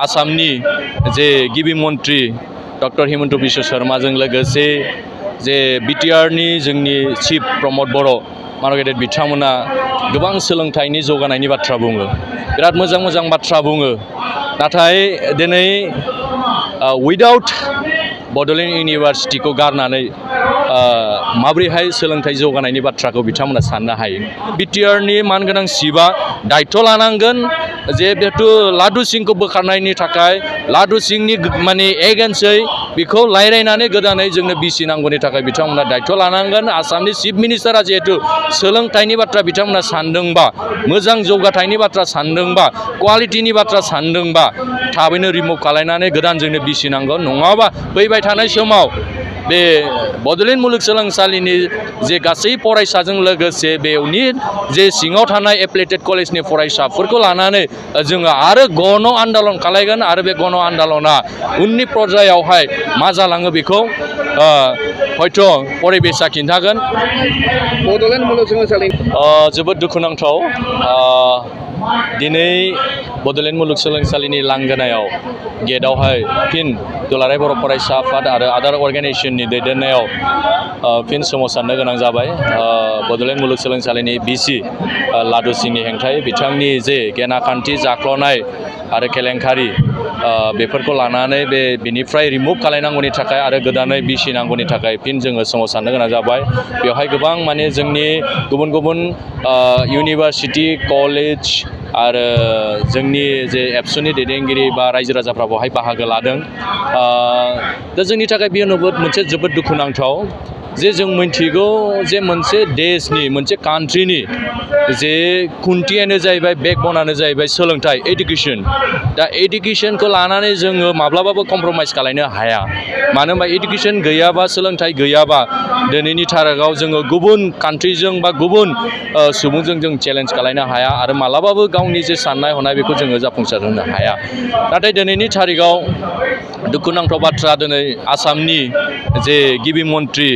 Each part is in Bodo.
आसामनि जे गिबि मन्त्रि डक्टर हिमन्त बिश्व शर्माजों लोगोसे जे बिटिआरनि जोंनि चिफ प्रमद बर' मार्केट बिथांमोना गोबां सोलोंथाइनि जौगानायनि बाथ्रा बुङो, बिराद मोजां मोजां बाथ्रा बुङो। नाथाय दिनै उइदाउट बड'ल इउनिभार्सिटिखौ गारनानै माब्रैहाय सोलोंथाइ जौगानायनि बाथ्राखौ बिथांमोना साननो हायो। बिटिआरनि मानगोनां चिफआ दायित्व लानांगोन जे जिहेतु लादु सिंखौ बोखारनायनि थाखाय लादु सिंनि माने एगेन्स्टै बेखौ रायज्लायनानै गोदानै जोंनो बिसि नांगौनि थाखाय बिथांमोना दायित्व लानांगोन। आसामनि चिफ मिनिस्टारा जिहेतु सोलोंथाइनि बाथ्रा बिथांमोना सानदोंबा, मोजां जौगाथायनि बाथ्रा सानदोंबा, क्वालिटिनि बाथ्रा सानदोंबा थाबैनो रिमुभ खालायनानै गोदान जोंनो बिसि नांगौ। नङाबा फैबाय थानाय समाव बे बड'लेण्ड मुलुगसोलोंसालिनि जे गासै फरायसाजों लोगोसे बेवनि जे सिङाव थानाय एफिलिएटेड कलेजनि फरायसाफोरखौ लानानै जोङो आरो गण आन्दलन खालायगोन आरो बे गण आन्दलना उननि पर्यायावहाय मा जालाङो बेखौ हयथ' परिबेसा खिन्थागोन। बड'लेण्ड मुलुगसोलोंसालि जोबोद दुखुनांथाव दिनै बड'लेण्ड मुलुगसोलोंसालिनि लांगोनायाव गेटआवहाय फिन दुलाराय बर' फरायसा आफाद आरो आदार अर्गेनाइजेसननि दैदेननायाव फिन सोमावसारनो गोनां जाबाय। बड'लेण्ड मुलुगसोलोंसालिनि बिसि लादु सिंनि हेंथायै बिथांनि जे गेनाखान्थि जाख्ल'नाय आरो केलेंकारि बेफोरखौ लानानै बिनिफ्राय रिमुभ खालायनांगौनि थाखाय आरो गोदानै बिसि नांगौनि थाखाय फिन जोङो सोमावसारनो गोनां जाबाय। बेवहाय गोबां माने जोंनि गुबुन गुबुन इउनिभार्सिटि कलेज आरो जोंनि जे एबसुनि दैदेनगिरि बा रायजो राजाफ्रा बेवहाय बाहागो लादों। दा जोंनि थाखाय बेयो मोनसे जोबोद दुखुनांथाव जे जों मिन्थिगौ जे मोनसे देशनि मोनसे कान्ट्रिनि जे खुन्थियानो जाहैबाय बेकबनानो जाहैबाय सोलोंथाइ इडुकेसन। दा इडुकेसनखौ लानानै जोङो माब्लाबाबो कमप्रमाइज खालायनो हाया। मानो होनबा इडुकेसन गैयाबा, सोलोंथाइ गैयाबा दिनैनि थारिखाव जोङो गुबुन कान्ट्रिजों बा गुबुन सुबुंजों जों चेलेन्ज खालायनो हाया आरो मालाबाबो गावनि जे साननाय हनाय बेखौ जोङो जाफुंसार होनो हाया। नाथाय दिनैनि थारिखाव दुखुनांथाव बाथ्रा, दिनै आसामनि जे गिबि मन्त्रि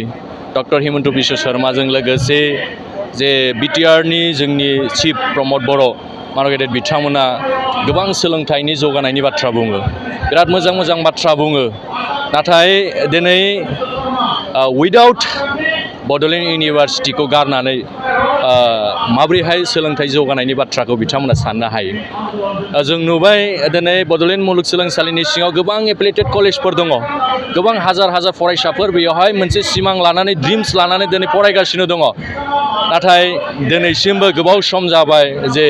डक्टर हिमन्त बिश्व शर्माजों लोगोसे जे बिटिआरनि जोंनि चिफ प्रमद बर' मार्केट बिथांमोना गोबां सोलोंथाइनि जौगानायनि बाथ्रा बुङो, बिराद मोजां मोजां बाथ्रा बुङो। नाथाय दिनै उइदाउट बड'लेण्ड इउनिभार्सिटिखौ गारनानै माब्रैहाय सोलोंथाइ जौगानायनि बाथ्राखौ बिथांमोना साननो हायो। जों नुबाय दिनै बड'लेण्ड मुलुगसोलोंसालिनि सिङाव गोबां एफिलिएटेड कलेजफोर दङ, गोबां हाजार हाजार फरायसाफोर बेयावहाय मोनसे सिमां लानानै ड्रिम्स लानानै दिनै फरायगासिनो दङ। नाथाय दिनैसिमबो गोबाव सम जाबाय जे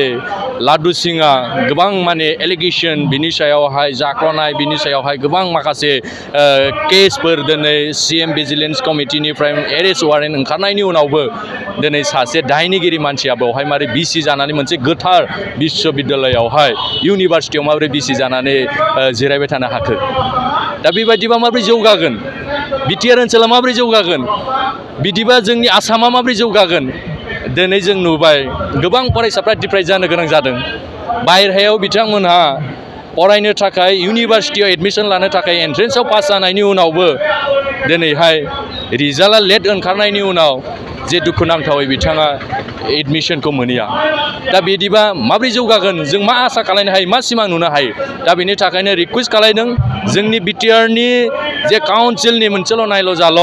लादु सिंआ गोबां माने एलिगेसन बिनि सायावहाय जाख्ल'नाय, बिनि सायावहाय गोबां माखासे केसफोर दिनै CM भिजिलेन्स कमिटिनिफ्राय एरेस्ट वारेन्ट ओंखारनायनि उनावबो दिनै सासे दायनिगिरि मानसिया बेवहाय मारै बिसि जानानै मोनसे गोथार बिश्वबिद्यालयावहाय इउनिभार्सिटियाव माबोरै बिसि जानानै जिरायबाय थानो हाखो? दा बेबायदिबा माबोरै जौगागोन? बिटिआर ओनसोला माबोरै जौगागोन? बिदिबा जोंनि आसामा माबोरै जौगागोन? दिनै जों नुबाय गोबां फरायसाफ्रा डिप्राइभ जानो गोनां जादों। बाहेरायाव बिथांमोनहा फरायनो थाखाय इउनिभार्सिटियाव एडमिसन लानो थाखाय एन्ट्रेन्सआव पास जानायनि उनावबो दिनैहाय रिजाल्टआ लेट ओंखारनायनि उनाव जे दुखुनांथावै बिथाङा एडमिसनखौ मोनहैया। दा बिदिबा माबोरै जौगागोन? जों मा आसा खालामनो हायो, मा सिमां नुनो हायो? दा बेनि थाखायनो रिकुवेस्ट खालायदों जोंनि बिटिआरनि जे काउन्सिलनि मोनसेल' नायल' जाल'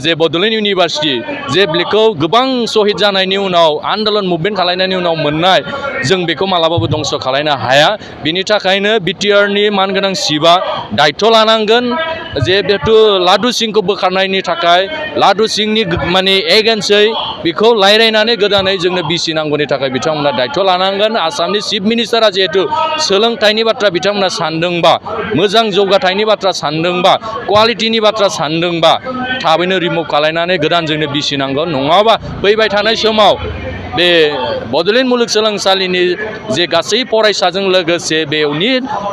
जे बड'लेण्ड इउनिभार्सिटि जे बेखौ गोबां सहिद जानायनि उनाव आन्दलन मुभमेन्ट खालायनायनि उनाव मोननाय, जों बेखौ मालाबाबो दंस' खालायनो हाया। बिनि थाखायनो बिटिआरनि मानगोनां चिफआ दायित्व लानांगोन जे जिहेतु लादु सिंखौ बोखारनायनि थाखाय लादु सिंनि माने एगेन्स्टै बेखौ रायज्लायनानै गोदानै जोंनो बिसि नांगौनि थाखाय बिथांमोना दायित्व लानांगोन। आसामनि चिफ मिनिस्टारा जिहेतु सोलोंथाइनि बाथ्रा बिथांमोना सानदोंबा, मोजां जौगाथायनि बाथ्रा सानदोंबा, क्वालिटिनि बाथ्रा सानदोंबा थाबैनो रिमुभ खालायनानै गोदान जोंनो बिसि नांगौ। नङाबा फैबाय थानाय समाव बे बड'लेण्ड मुलुगसोलोंसालिनि जे गासै फरायसाजों लोगोसे बेवनि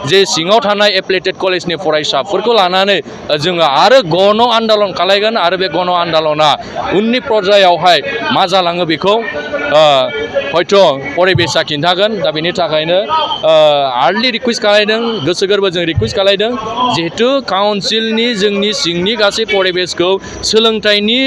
जे सिङाव थानाय एफिलिएटेड कलेजनि फरायसाफोरखौ लानानै जोङो आरो गण आन्दलन खालायगोन आरो बे गण आन्दलना उननि पर्यायावहाय मा जालाङो बेखौ हयथ' परिबेसा खिन्थागोन। दा बेनि थाखायनो आर्लि रिकुवेस्ट खालायदों, गोसो गोरबोजों रिकुवेस्ट खालायदों जिहेतु काउन्सिलनि जोंनि सिंनि गासै परिबेसखौ सोलोंथाइनि